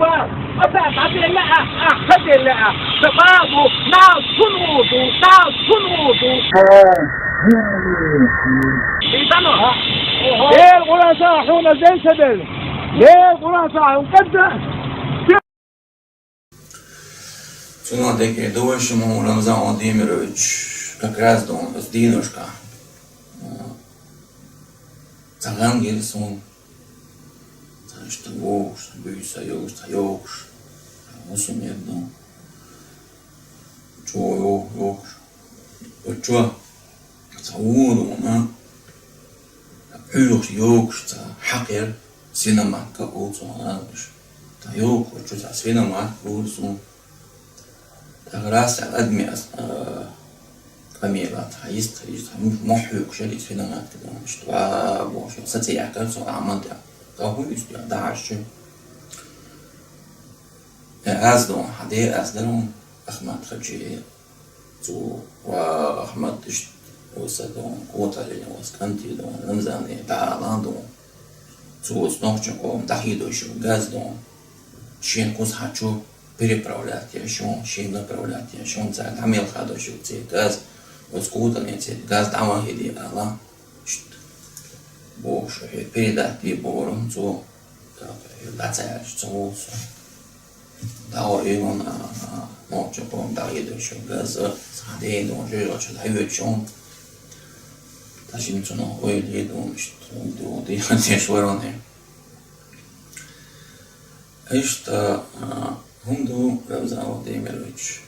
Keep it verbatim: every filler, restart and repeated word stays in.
Ata, ata, la, a, a, ata, la, a. Sababu, na, sunudu, na, sunudu. Itano, ha? Oho. Ел къуна сахьуна зенсабел. Ел къуна сахьун кадда. Цунах декӀар ду вай шуна, Рамзан Владимирович, как раз дон, с динушка. Цаган гирсун. Цаштан вовш, буйса йовш, ца йовш. Мусум едну. Чо йо-, йовш. Очо. Ца уру, а? Пуйш йовш, ца хакер. Синаматка кулцу, а? Ца йовш, очо, ца синамат кулцу. Та раз адми ас, а, камера, та есть, та есть, та мух-, мух йовш, шери синаматка, дон, что, а, боже, саци якар, со аман, та. Та хуй, я, да, что. Э, аз дон, хаде аз дарун, Ахмат Хаджи, цу, ва Ахмат ишт, уса дон, котали, ус канти дон, Рамзани, да, лан дон. Цу снохча ком, дахи дошо, газ дон. Шин кус хачу переправлять я шон, шин направлять я шон, ца дамел хадошо, це газ, ус котали, це газ, дама хиди, ала. Ишт. Бо шо хе передать ди борум цо. Так, я да ца я шо цо. Да о и он, а, а, но чо пом да и до шо газ, а, де до жо чо да и чо. Та шин цо но ой де до ишт, до де де шо роне. Ишт, а, хунду Рамзан Владимирович.